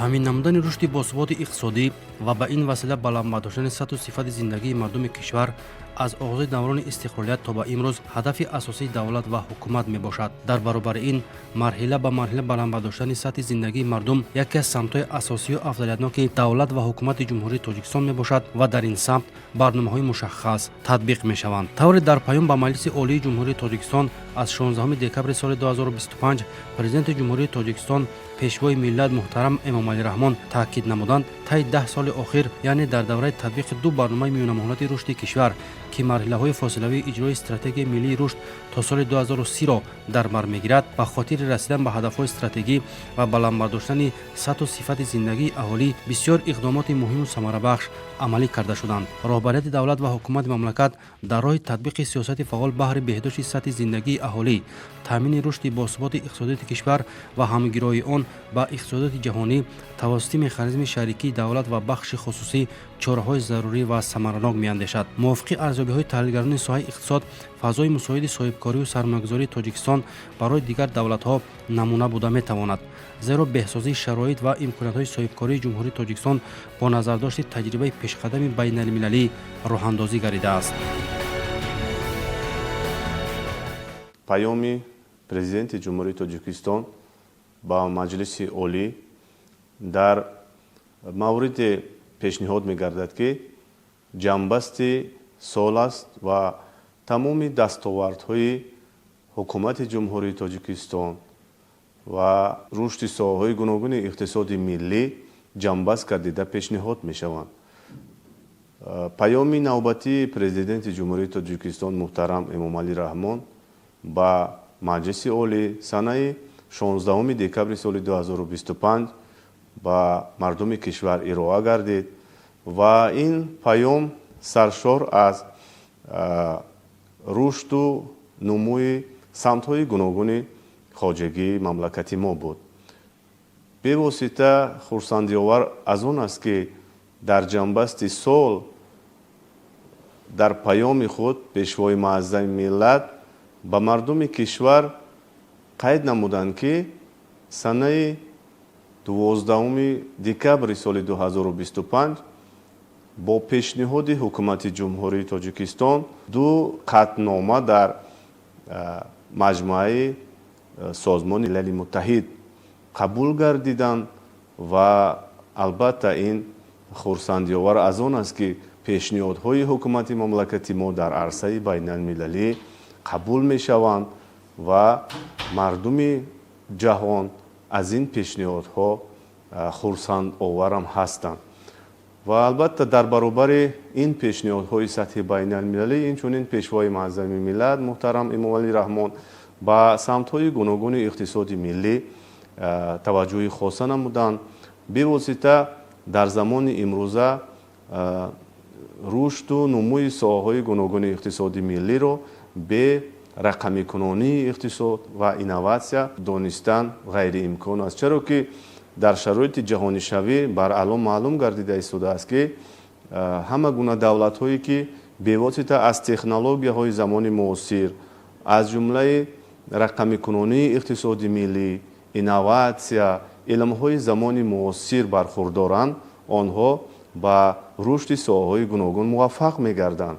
Таъмин намудани рушди босуботи иқтисодӣ ва ба ин васила баланд бардоштани сатҳу сифати зиндагии мардуми кишвар аз оғози даврони истиқлолият то ба имрӯз ҳадафи асосии давлат ва ҳукумат мебошад. Дар баробари ин, марҳила ба марҳила баланд бардоштани сатҳи зиндагии мардум яке аз самтҳои асосию афзалиятноки давлат ва ҳукумати Ҷумҳурии Тоҷикистон мебошад ва дар ин самт барномаҳои мушаххас татбиқ мешаванд. Тавре дар паём ба Маҷлиси Олии Ҷумҳурии Тоҷикистон аз 16 декабри соли 2025 Президенти Ҷумҳурии Тоҷикистон, Пешвои миллат муҳтарам Эмомалӣ Раҳмон таъкид намуданд, таи 10 соли охир, яъне дар давраи татбиқи ду барномаи миёнамуҳлати рушди кишвар, ки марҳилаҳои фосилавии иҷрои Стратегияи миллии рушд то соли 2030-ро дар бар мегирад, ба хотири расидан ба ҳадафҳои стратегӣ ва баланд бардоштани сатҳу сифати зиндагии аҳолӣ бисёр иқдомоти муҳиму самарабахш амалӣ карда шуданд. Роҳбарияти давлат ва ҳукумати мамлакат дар роҳи татбиқи сиёсати фаъол баҳри беҳдошти сатҳи зиндагии аҳолӣ, таъмини рушди босуботи иқтисодиёти кишвар ва ҳамгироии он ба иқтисодиёти ҷаҳонӣ тавассути механизми шарикии давлат ва бахши хусусӣ чораҳои зарурӣ ва самаранок меандешад. Мувофиқи арзёбиҳои таҳлилгарони соҳаи иқтисод, фазои мусоиди соҳибкорию сармоягузории Тоҷикистон барои дигар давлатҳо намуна буда метавонад, зеро беҳсозии шароит ва имкониятҳои соҳибкории Ҷумҳурии Тоҷикистон бо назардошти таҷрибаи пешқадами байналмилалӣ роҳандозӣ гардидааст. Паёми Президенти Ҷумҳурии Тоҷикистон ба Маҷлиси Олӣ дар мавриде пешниҳод мегардад, ки ҷамъбасти сол аст ва тамоми дастовардҳои ҳукумати Ҷумҳурии Тоҷикистон ва рушди соҳаҳои гуногуни иқтисоди миллӣ ҷамъбаст гардида пешниҳод мешаванд. Паёми навбатии Президенти Ҷумҳурии Тоҷикистон муҳтарам Эмомалӣ Раҳмон ба Маҷлиси Олӣ санаи 16 декабри соли 2025 ба мардуми кишвар ироа гардид ва ин паём саршор аз рушду нумӯи самтҳои гуногуни хоҷагии мамлакати мо буд. Бевосита хурсандиовар аз он аст, ки дар ҷамъбасти сол дар паёми худ Пешвои муаззами миллат ба мардуми кишвар қайд намуданд, ки санаи 12 декабри соли 2025 бо пешниҳоди ҳукумати Ҷумҳурии Тоҷикистон ду қатънома дар маҷмӯаи Созмони Милали Муттаҳид қабул гардиданд. Ва албатта, ин хурсандиовар аз он аст, ки пешниҳодҳои ҳукумати мамлакати мо дар арсаи байналмилалӣ қабул мешаванд ва мардуми ҷаҳон аз ин пешниҳодҳо хурсандоварам ҳастанд. Ва албатта, дар баробари ин пешниҳодҳои сатҳи байналмилалӣ, инчунин Пешвои муаззами миллат муҳтарам Эмомалӣ Раҳмон ба самтҳои гуногуни иқтисоди миллӣ таваҷҷӯҳи хоса намуданд. Бевосита дар замони имрӯза рушду нумӯи соҳаҳои гуногуни иқтисоди миллиро бе рақамикунонии иқтисод ва инноватсия донистан ғайриимкон аст, чаро ки дар шароити ҷаҳонишавӣ бараъло маълум гардида истодааст, ки ҳама гуна давлатҳое, ки бевосита аз технологияҳои замони муосир, аз ҷумлаи рақамикунонии иқтисоди миллӣ, инноватсия, илмҳои замони муосир бархурдоранд, онҳо ба рушди соҳаҳои гуногун муваффақ мегарданд.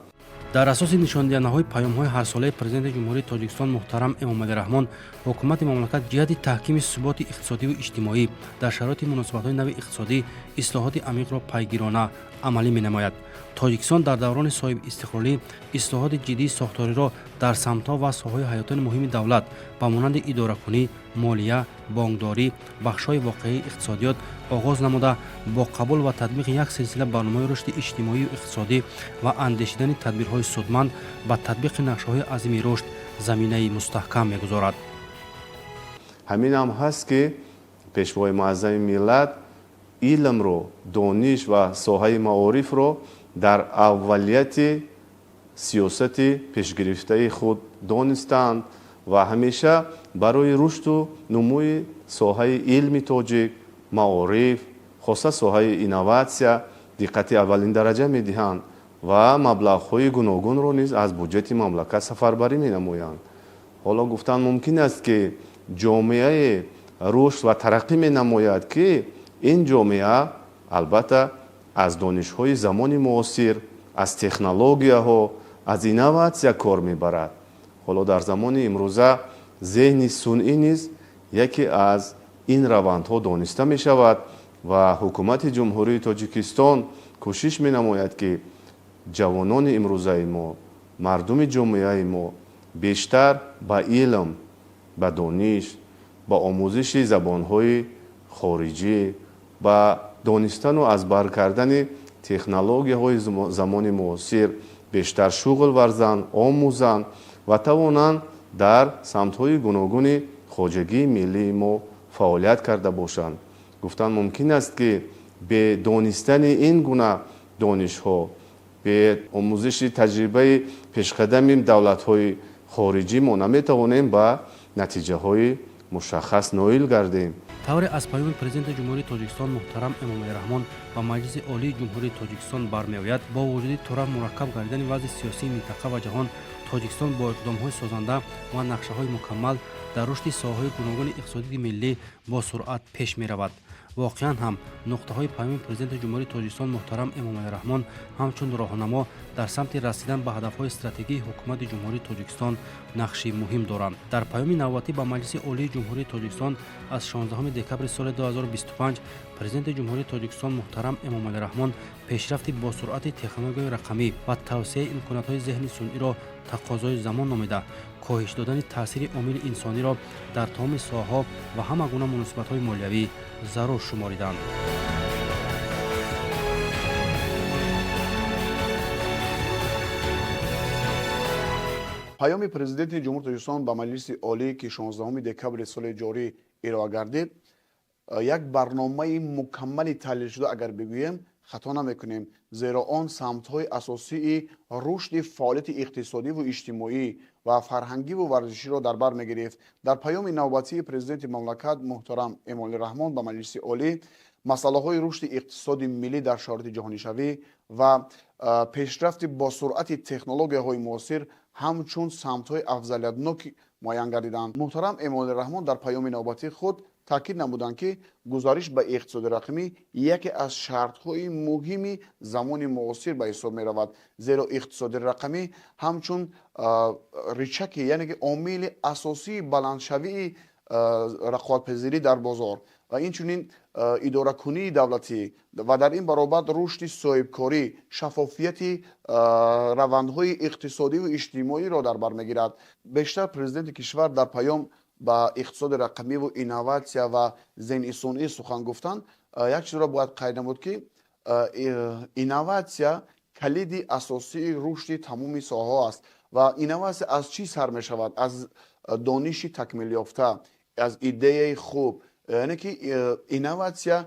Дар асоси нишондиҳандаҳои паёмҳои ҳарсолаи Президенти Ҷумҳурии Тоҷикистон муҳтарам Эмомалӣ Раҳмон, ҳукумати мамлакат ҷиҳати таҳкими суботи иқтисодиву иҷтимоӣ дар шароити муносибатҳои нави иқтисодӣ ислоҳоти амиқро пайгирона амалӣ менамояд. Тоҷикистон дар даврони соҳибистиқлолӣ ислоҳоти ҷиддии сохториро дар самтҳо ва соҳаҳои ҳаётони муҳими давлат ба монанди идоракунӣ, молия, бонкдорӣ, бахшҳои воқеии иқтисодиёт оғоз намуда, бо қабул ва татбиқи як силсила барномаҳои рушди иҷтимоию иқтисодӣ ва андешидани тадбирҳои судманд ба татбиқи нақшаҳои азими рушд заминаи мустаҳкам мегузорад. Ҳамин ҳам ҳаст, ки Пешвои муаззами миллат илмро, дониш ва соҳаи маорифро дар аввалияти сиёсати пешгирифтаи худ донистаанд ва ҳамеша барои рушду нумӯи соҳаи илми тоҷик, маориф, хоса соҳаи инноватсия диққати аввалиндараҷа медиҳанд ва маблағҳои гуногунро низ аз буҷети мамлакат сафарбарӣ менамоянд. Ҳоло гуфтан мумкин аст, ки ҷомеае рушд ва тараққӣ менамояд, ки Ин ҷомеа албатта аз донишҳои замони муосир, аз технологияҳо, аз инноватсия кор мебарад. Ҳоло дар замони имрӯза зеҳни сунъӣ низ яке аз ин равандҳо дониста мешавад ва ҳукумати Ҷумҳурии Тоҷикистон кӯшиш менамояд, ки ҷавонони имрӯзаи мо, мардуми ҷомеаи мо бештар ба илм, ба дониш, ба омӯзиши забонҳои хориҷӣ, ба донистану аз бар кардани технологияҳои замони муосир бештар шуғл варзанд, омӯзанд ва тавонанд дар самтҳои гуногуни хоҷагии миллии мо фаъолият карда бошанд. Гуфтан мумкин аст, ки бе донистани ин гуна донишҳо, бе омӯзиши таҷрибаи пешқадами давлатҳои хориҷӣ мо наметавонем ба натиҷаҳои мушаххас ноил гардем. Тавре аз паёми Президенти Ҷумҳурии Тоҷикистон муҳтарам Эмомалӣ Раҳмон ба Маҷлиси Олии Ҷумҳурии Тоҷикистон бармеояд, бо вуҷуди тораф мураккаб гардидани вазъи сиёсии минтақа ва ҷаҳон, Тоҷикистон бо иқдомҳои созанда ва нақшаҳои мукаммал дар рушди соҳаҳои гуногуни иқтисодии миллӣ бо суръат пеш меравад. Воқеан ҳам, нуқтаҳои паёми Президенти Ҷумҳурии Тоҷикистон муҳтарам Эмомалӣ Раҳмон ҳамчун роҳнамо дар самти расидан ба ҳадафҳои стратегии Ҳукумати Ҷумҳурии Тоҷикистон нақши муҳим доранд. Дар паёми навбатӣ ба Маҷлиси Олии Ҷумҳурии Тоҷикистон аз 16 декабри соли 2025 Президенти Ҷумҳурии Тоҷикистон муҳтарам Эмомалӣ Раҳмон пешрафти босуръати технологияи рақамӣ ва тавсеаи имкониятҳои зеҳни сунъиро тақозои замон номида, коҳиш додани таъсири омили инсониро дар тамоми соҳаҳо ва ҳама гуна муносибатҳои молиявӣ зарур шумориданд. Паёми Президенти Ҷумҳурии Тоҷикистон ба Маҷлиси Олӣ, ки 16 декабри соли ҷорӣ ироа гардид, як барномаи мукаммали таҳлилшуда агар бигӯем, хато намекунем, зеро он самтҳои асосии рушди фаъолияти иқтисодиву иҷтимоӣ ва фарҳангиву варзиширо дар бар мегирифт. Дар паёми навбатии Президенти мамлакат муҳтарам Эмомалӣ Раҳмон ба Маҷлиси Олӣ масъалаҳои рушди иқтисоди миллӣ дар шароити ҷаҳонишавӣ ва пешрафти босуръати технологияҳои муосир ҳамчун самтҳои афзалиятнок муайян гардиданд. Муҳтарам Эмомалӣ Раҳмон дар паёми навбатии худ таъкид намуданд, ки гузариш ба иқтисоди рақамӣ яке аз шартҳои муҳими замони муосир ба ҳисоб меравад, зеро иқтисоди рақамӣ ҳамчун рычаги, яъне ки омили асосии баландшавии рақобатпазирӣ дар бозор ва инчунин идоракунии давлатӣ ва дар ин баробар рушди соҳибкорӣ, шаффофияти равандҳои иқтисодиву иҷтимоиро дар бар мегирад. Бештар Президенти кишвар дар паём ба иқтисоди рақамиву инноватсия ва зеҳни сунъӣ сухан гуфтанд. Як чизро бояд қайд намуд, ки инноватсия калиди асосии рушди тамоми соҳаҳо аст. Ва инноватсия аз чӣ сар мешавад? Аз дониши такмилёфта, аз идеяи хуб, яъне ки инноватсия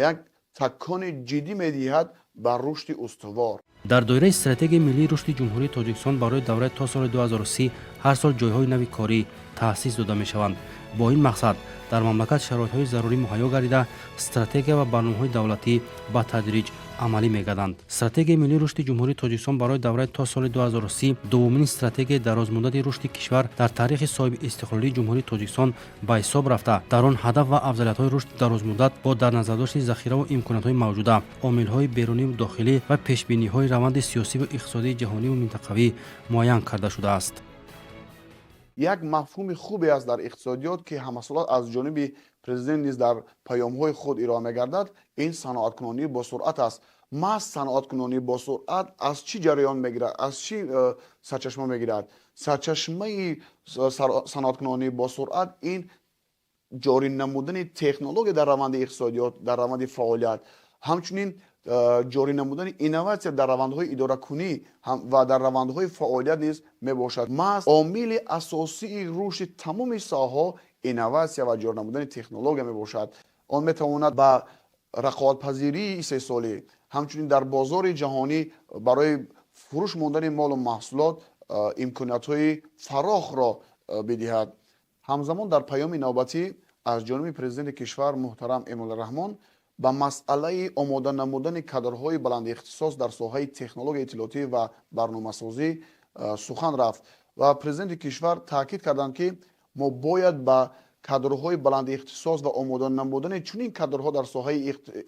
як такони ҷиддӣ медиҳад ба рушди устувор. Дар доираи Стратегияи миллии рушди Ҷумҳурии Тоҷикистон барои давраи то соли 2030 ҳар сол ҷойҳои нави корӣ таъсис дода мешаванд. Бо ин мақсад дар мамлакат шароитҳои зарурӣ муҳайё гардида, стратегия ва барномаҳои давлатӣ ба тадриҷ амалӣ мегарданд. Стратегияи миллии рушди Ҷумҳурии Тоҷикистон барои давраи то соли 2030 дуввумин стратегияи дарозмуддати рушди кишвар дар таърихи соҳиби истиқлолии Ҷумҳурии Тоҷикистон ба ҳисоб рафта, дар он ҳадаф ва афзалиятҳои рушди дарозмуддат бо дар назардошти захираву имкониятҳои мавҷуда, омилҳои беруниву дохилӣ ва пешбиниҳои раванди сиёсиву иқтисодии ҷаҳониву минтақавӣ муайян карда шудааст. Як мафҳуми хубе аст дар иқтисодиёт, ки ҳамасола аз ҷониби президент низ дар паёмҳои худ ироа мегардад, ин саноаткунонии босуръат аст. Маҳз саноаткунонии босуръат аз чӣ ҷараён мегирад, аз чӣ сарчашма мегирад? Сарчашмаи саноаткунонии босуръат ин ҷорӣ намудани технология дар раванди иқтисодиёт, дар раванди фаъолият, ҳамчунин ҷорӣ намудани инноватсия дар равандҳои идоракунӣ ва дар равандҳои фаъолият низ мебошад. Маҳз омили асосии рушди тамоми соҳаҳо инноватсия ва ҷорӣ намудани технология мебошад. Он метавонад ба рақобатпазирии истеҳсолӣ, ҳамчунин дар бозори ҷаҳонӣ барои фурӯш мондани молу маҳсулот имкониятҳои фарохро бидиҳад. Ҳамзамон дар паёми навбатӣ аз ҷониби Президенти кишвар муҳтарам Эмомалӣ Раҳмон ба масъалаи омода намудани кадрҳои баландихтисос дар соҳаи технологияи иттилоотӣ ваارномасозӣ сухан рафт ва Президенти кишвар таъкид карданд, ки мо бояд ба Кадрҳои баландихтисос ва омода намудани чунин кадрҳо дар соҳаи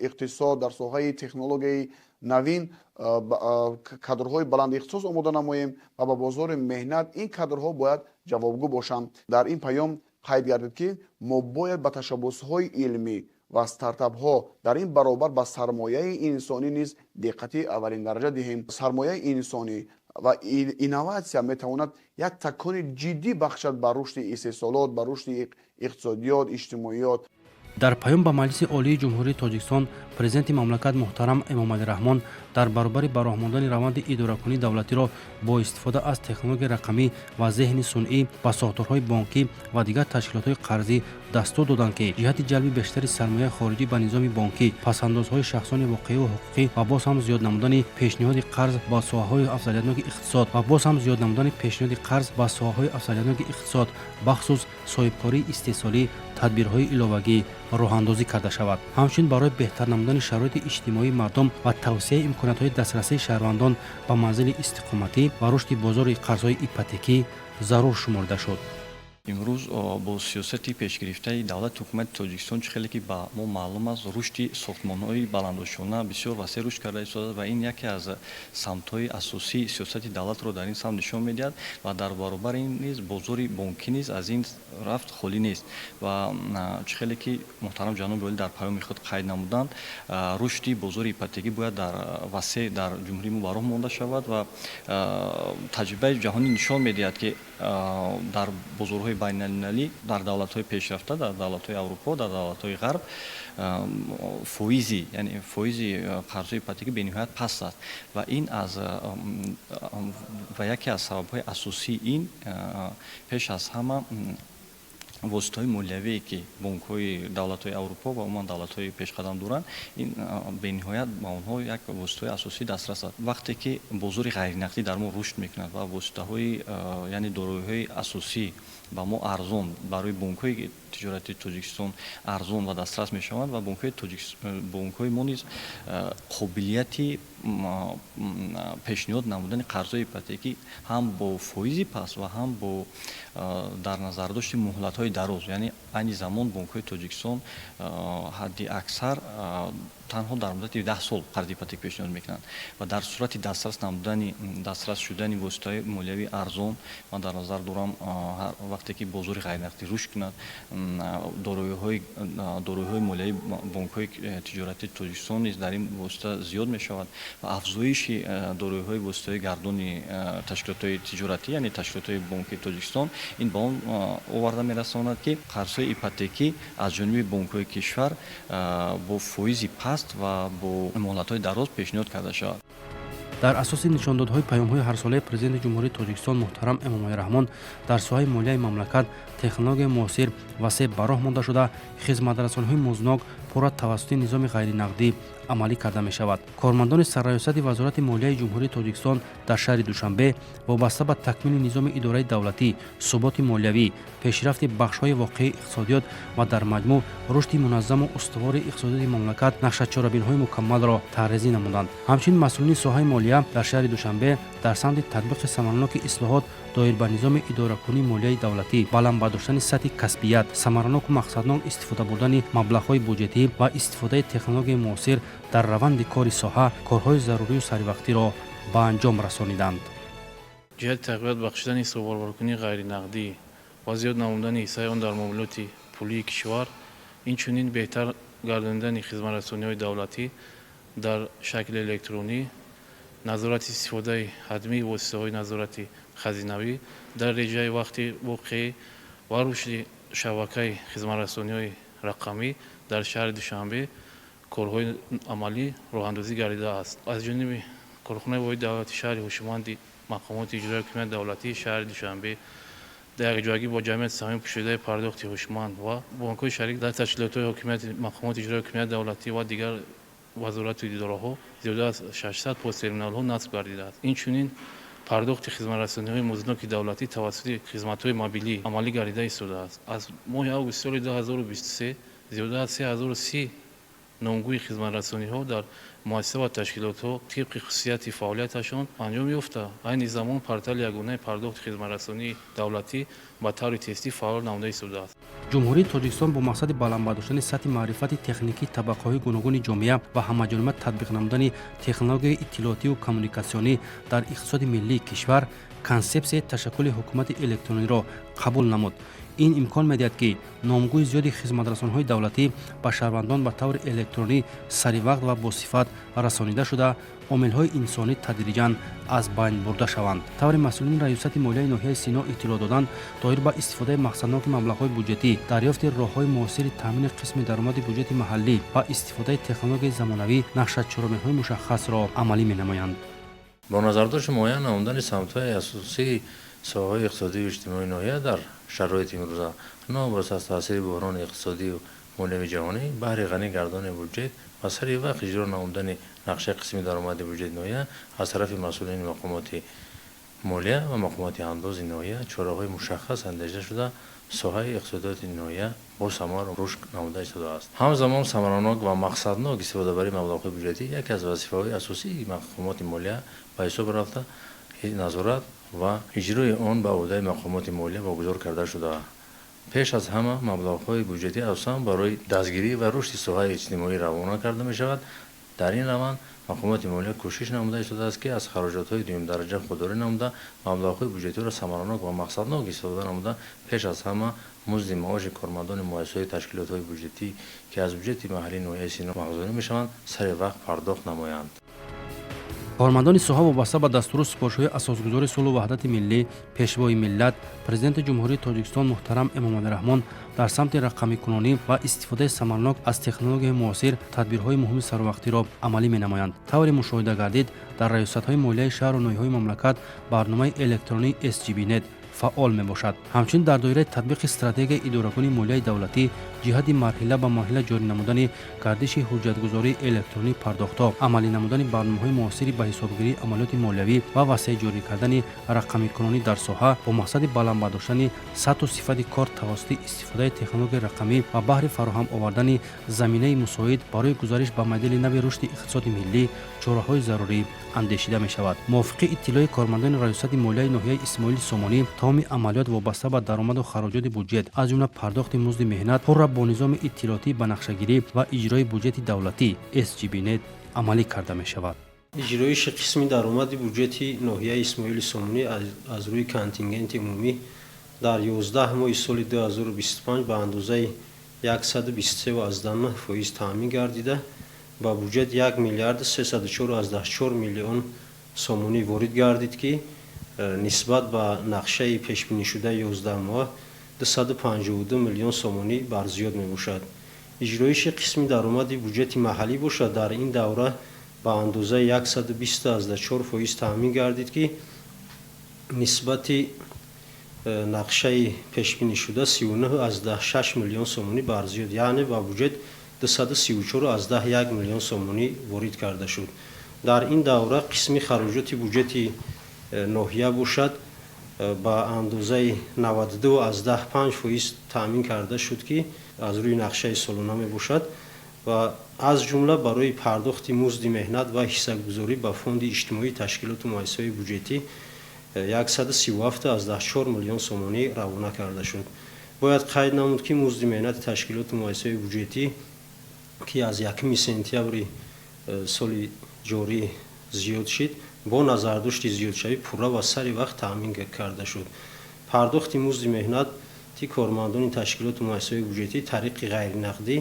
иқтисод, дар соҳаи технологияи навин кадрҳои баландихтисос омода намоем ва ба бозори меҳнат ин кадрҳо бояд ҷавобгӯ бошанд. Дар ин паём қайд гардид, ки мо бояд ба ташаббусҳои илмӣ ва стартапҳо, дар ин баробар ба сармояи инсонӣ низ диққати аввалиндараҷа диҳем. Сармояи инсонӣ ва инноватсия метавонад як такони ҷиддӣ бахшад ба рушди истеҳсолот, ба рушди иқтисодиёт, иҷтимоиёт. Дар паём ба Маҷлиси Олии Ҷумҳурии Тоҷикистон Президенти мамлакат муҳтарам Эмомалӣ Раҳмон дар баробари ба роҳ мондани раванди идоракунии давлатиро бо истифода аз технологияи рақамӣ ва зеҳни сунъӣ ба сохторҳои бонкӣ ва дигар ташкилотҳои қарзӣ дастур доданд, ки ҷиҳати ҷалби бештари сармояи хориҷӣ ба низоми бонкӣ, пасандозҳои шахсони воқеиву ҳуқуқӣ ва боз ҳам зиёд намудани пешниҳоди қарз ба соҳаҳои афзалиятноки иқтисод ва боз ҳам зиёд намудани пешниҳоди қарз ба соҳаҳои афзалиятноки иқтисод, бахусус соҳибкории истеҳсолӣ, тадбирҳои иловагӣ роҳандозӣ карда шавад. Ҳамчунин барои беҳтар намудани шароити иҷтимоии мардум ва тавсеаи имкониятҳои дастрасии шаҳрвандон ба манзили истиқоматӣ ва рушди бозори қарзҳои ипотекӣ зарур шуморида шуд. Имрӯз бо сиёсати пешгирифтаи давлати ҳукумати Тоҷикистон, чӣ хеле ки ба мо маълум аст, рушди сохтмонҳои баландошёна бисёр васеъ рушд карда истодааст ва ин яке аз самтҳои асосии сиёсати давлатро дар ин самт нишон медиҳад. Ва дар баробари ин низ бозори бонкӣ низ аз ин рафт холӣ нест. Ва чӣ хеле ки муҳтарам ҷаноби олӣ дар паёми худ қайд намуданд, рушди бозори ипотекӣ бояд дар васеъ дар ҷумҳурии мо ба роҳ монда шавад. Ва таҷрибаи ҷаҳонӣ нишон медиҳад, ки дар бозорҳои байналмилалӣ, дар давлатҳои пешрафта, дар давлатҳои Аврупо, дар давлатҳои Ғарб фоизи, яъне фоизи қарзҳои ипотекӣ бениҳоят паст аст. Ва ин аз ва яке аз сабабҳои асосии ин пеш аз ҳама воситаҳои молиявие, ки бонкҳои давлатҳои Аврупо ва умуман давлатҳои пешқадам доранд, ин бениҳоят ба онҳо як воситаҳои асосӣ дастрас аст. Вақте ки бозори ғайринақдӣ дар мо рушд мекунад ва воситаҳои, яъне дороиҳои асосӣ ба мо арзон, барои бонкҳои тиҷоратии Тоҷикистон арзон ва дастрас мешаванд ва бонкҳои мо низ қобилияти пешниҳод намудани қарзҳои ипотекӣ ҳам бо фоизи паст ва ҳам бо дар назардошти муҳлатҳои дароз, яъне айни замон бонкҳои Тоҷикистон ҳадди аксар танҳо дар муддати 10 сол қарзи ипотек пешниҳод мекунанд. Ва дар сурати дастрас намудани, дастрас шудани воситаҳои молиявии арзон, ман дар назар дорам, вақте ки бозори ғайринақдӣ рушд кунад, дороиҳои молиявии бонкҳои тиҷоратии Тоҷикистон низ дар ин восита зиёд мешавад ва афзоиши дороиҳои воситаҳои гардони ташкилотҳои тиҷоратӣ, яъне ташкилотҳои бонкии Тоҷикистон, ин ба он оварда мерасонад, ки қарзҳои ипотекӣ аз ҷониби бонкҳои кишвар бо фоизи паст ва бо муҳлатҳои дароз пешниҳод карда шавад. Дар асоси нишондодҳои паёмҳои ҳарсолаи Президенти Ҷумҳурии Тоҷикистон муҳтарам Эмомалӣ Раҳмон дар соҳаи молияи мамлакат технологияи муосир васеъ ба роҳ монда шуда, хизматрасониҳои музнок пурра тавассути низоми ғайринақдӣ амалӣ карда мешавад. Кормандони Сарраёсати Вазорати молияи Ҷумҳурии Тоҷикистон дар шаҳри Душанбе вобаста ба такмили низоми идораи давлатӣ, суботи молиявӣ, пешрафти бахшҳои воқеии иқтисодиёт ва дар маҷмӯъ рушди муназзаму устувори иқтисодиёти мамлакат нақшачорабиниҳои мукаммалро тарҳрезӣ намуданд. Ҳамчунин масъулини соҳаи молия дар шаҳри Душанбе дар самти татбиқи самараноки ислоҳот доир ба низоми идоракунии молияи давлатӣ, баланд бардоштани сатҳи касбият, самараноку мақсаднок истифода бурдани маблағҳои буҷетӣ ва истифодаи технологияи муосир дар раванди кори соҳа корҳои зарурию саривақтиро ба анҷом расониданд. Ҷиҳати тақвият бахшидани ҳисоббаробаркунии ғайринақдӣ ва зиёд намудани ҳиссаи он дар муомилоти пулии кишвар, инчунин беҳтар гардонидани хизматрасониҳои давлатӣ дар шакли электронӣ, назорати истифодаи ҳатмии воситаҳои назорати хазинавӣ дар реҷаи вақти воқеӣ ва рушди шабакаи хизматрасониҳои рақамӣ дар шаҳри Душанбе корҳои амалӣ роҳандозӣ гардидааст. Аз ҷониби корхонаи воҳиди давлати шаҳри ҳушманди мақомоти иҷроияи ҳокимияти давлатии шаҳри Душанбе дар якҷоягӣ бо ҷамъияти саҳомии пӯшидаи пардохти ҳушманд ва бонкҳои шарик дар ташкилотҳои ҳокимияти мақомоти иҷроияи ҳокимияти давлатӣ ва дигар вазорату идораҳо зиёда аз 600 посттерминалҳо насб гардидааст. Инчунин пардохти хизматрасониҳои муздноки давлатӣ тавассути хизматҳои мобилӣ амалӣ гардида истодааст. Аз моҳи августи соли 2023 зиёда аз 3030 Номгӯи хизматрасониҳо дар муассиса ва ташкилотҳо тибқи хусусияти фаъолияташон анҷом ёфта, айни замон портали ягонаи пардохти хизматрасонии давлатӣ ба таври тестӣ фаъол намуда истодааст. Ҷумҳурии Тоҷикистон бо мақсади баланд бардоштани сатҳи маърифати техникии табақаҳои гуногуни ҷомеа ва ҳамаҷониба татбиқ намудани технологияи иттилоотиву коммуникатсионӣ дар иқтисоди миллии кишвар консепсияи ташаккули ҳукумати электрониро қабул намуд. Ин имкон медиҳад, ки номгӯи зиёди хизматрасонҳои давлатӣ ба шаҳрвандон ба таври электронӣ саривақт ва босифат расонида шуда, омилҳои инсонӣ тадриҷан аз байн бурда шаванд. Тавре масъулини Раёсати молияи ноҳияи Сино иттилоъ доданд, доир ба истифодаи мақсадноки маблағҳои буҷетӣ, дарёфти роҳҳои муосири таъмини қисми даромади буҷети маҳаллӣ ва истифодаи технологияи замонавӣ нақшачорабиниҳои мушаххасро амалӣ менамоянд. Бо назардошти муайян намудани самтҳои асосии соҳаҳои иқтисодию иҷтимоии ноҳия дар шароити имрӯза, новобаста аз таъсири буҳрони иқтисодию молиявии ҷаҳонӣ, баҳри ғанӣ гардони буҷет ва сари вақт иҷро намудани нақшаи қисми даромади буҷети ноҳия аз тарафи масъулини мақомоти молия ва мақомоти андози ноҳия чораҳои мушаххас андешида шуда, соҳаи иқтисодиёти ноҳия босамар рушд намуда истодааст. Ҳамзамон, самаранок ва мақсаднок истифодабарии маблағҳои буҷетӣ яке аз вазифаҳои асосии мақомоти молия ба ҳисоб рафта, назорат ва иҷрои он ба ӯҳдаи мақомоти молия вогузор карда шуда, пеш аз ҳама маблағҳои буҷетӣ асосан барои дастгирӣ ва рушди соҳаи иҷтимоӣ равона карда мешавад. Дар ин раванд мақомоти молия кӯшиш намуда истодааст, ки аз хароҷотҳои дуюмдараҷа худдорӣ намуда, маблағҳои буҷетиро самаранок ва мақсаднок истифода намуда, пеш аз ҳама музди маоши кормандони муассисаҳои ташкилотҳои буҷетӣ, ки аз буҷети маҳаллии ноҳияи Сино маҳсулӣ мешаванд, сари вақт пардохт намоянд. Кормандони соҳа вобаста ба дастуру супоришҳои Асосгузори сулҳу ваҳдати миллӣ, Пешвои миллат, Президенти Ҷумҳурии Тоҷикистон муҳтарам Эмомалӣ Раҳмон дар самти рақамикунонӣ ва истифодаи самаранок аз технологияи муосир тадбирҳои муҳими саровақтиро амалӣ менамоянд. Тавре мушоҳида гардид, дар раёсатҳои молияи шаҳру ноҳияҳои мамлакат барномаи электронии SGB Net фаъол мебошад. Ҳамчунин, дар доираи татбиқи стратегияи идоракунии молияи давлатӣ ҷиҳати марҳила ба марҳила ҷорӣ намудани гардиши ҳуҷҷатгузории электронии пардохтҳо, амалӣ намудани барномаҳои муосири ба ҳисобгирии амалиёти молиявӣ ва васеъ ҷорӣ кардани рақамикунонӣ дар соҳа бо мақсади баланд бардоштани сатҳу сифати кор тавассути истифодаи технологияи рақамӣ ва баҳри фароҳам овардани заминаи мусоид барои гузариш ба модели нави рушди иқтисоди миллӣ чораҳои зарурӣ андешида мешавад. Мувофиқи иттилои кормандони Раёсати молияи ноҳияи Исмоили Сомонӣ, тамоми амалиёт вобаста ба даромаду хароҷоти буҷет, аз ҷумла пардохти музди меҳнат, пурра бо низоми иттилоотӣ ба нақшагирӣ ва иҷрои буҷети давлатӣ SGB Net амалӣ карда мешавад. Иҷроиши қисми даромади буҷети ноҳияи Исмоили Сомонӣ аз рӯи контингенти умумӣ дар 11 моҳи соли 2025 ба андозаи 123,9% таъмин гардида, ба буҷет 1 миллиард 304,4 миллион сомонӣ ворид гардид, ки нисбат ба нақшаи пешбинишудаи 11 моҳ 252 миллион сомонӣ барзиёд мебошад. Иҷроиши қисми даромади буҷети маҳаллӣ бошад, дар ин давра ба андозаи 120,4% таъмин гардид, ки нисбати нақшаи пешбинишуда 39,6 миллион сомонӣ барзиёд, яъне ба буҷет 234,1 миллион сомонӣ ворид карда шуд. Дар ин давра қисми хароҷоти буҷети ноҳия бошад, ба андозаи 92,5% таъмин карда шуд, ки аз рӯи нақшаи солона мебошад ва аз ҷумла барои пардохти музди меҳнат ва ҳиссагузорӣ ба фонди иҷтимоии ташкилоту муассисаҳои буҷетӣ 137,4 миллион сомонӣ равона карда шуд. Бояд қайд намуд, ки музди меҳнати ташкилоту муассисаҳои буҷетӣ, ки аз 1 сентябри соли ҷорӣ зиёд шид, бо назардошти зиёдшавӣ пурра ва сари вақт таъмин карда шуд. Пардохти музди меҳнати кормандони ташкилоту муассисаҳои буҷетӣ тариқи ғайринақдӣ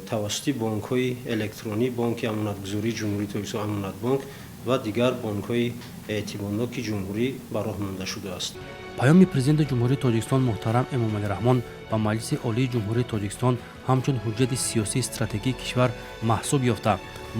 тавассути бонкҳои электронӣ, Бонки амонатгузории Ҷумҳурии Тоҷикистон, Амонатбонк ва дигар бонкҳои эътиборноки ҷумҳурӣ ба роҳ монда шудааст. Паёми Президенти Ҷумҳурии Тоҷикистон муҳтарам Эмомалӣ Раҳмон ба Маҷлиси Олии Ҷумҳурии Тоҷикистон ҳамчун ҳуҷҷати сиёсии стратегии кишвар маҳсуб ёфта,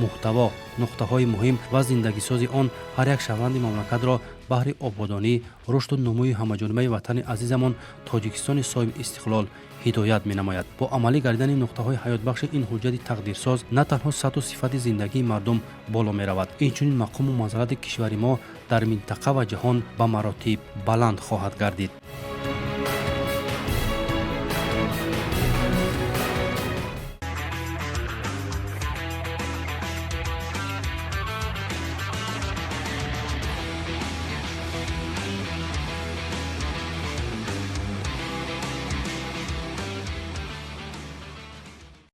муҳтаво, нуқтаҳои муҳим ва зиндагисози он ҳар як шаҳрванди мамлакатро баҳри ободонӣ, рушду нумӯи ҳамаҷонибаи ватани азизамон Тоҷикистони соҳибистиқлол ҳидоят менамояд. Бо амалӣ гардидани нуқтаҳои ҳаётбахши ин ҳуҷҷати тақдирсоз на танҳо сатҳу сифати зиндагии мардум боло меравад, инчунин мақому манзалати кишвари мо дар минтақа ва ҷаҳон ба маротиб баланд хоҳад гардид.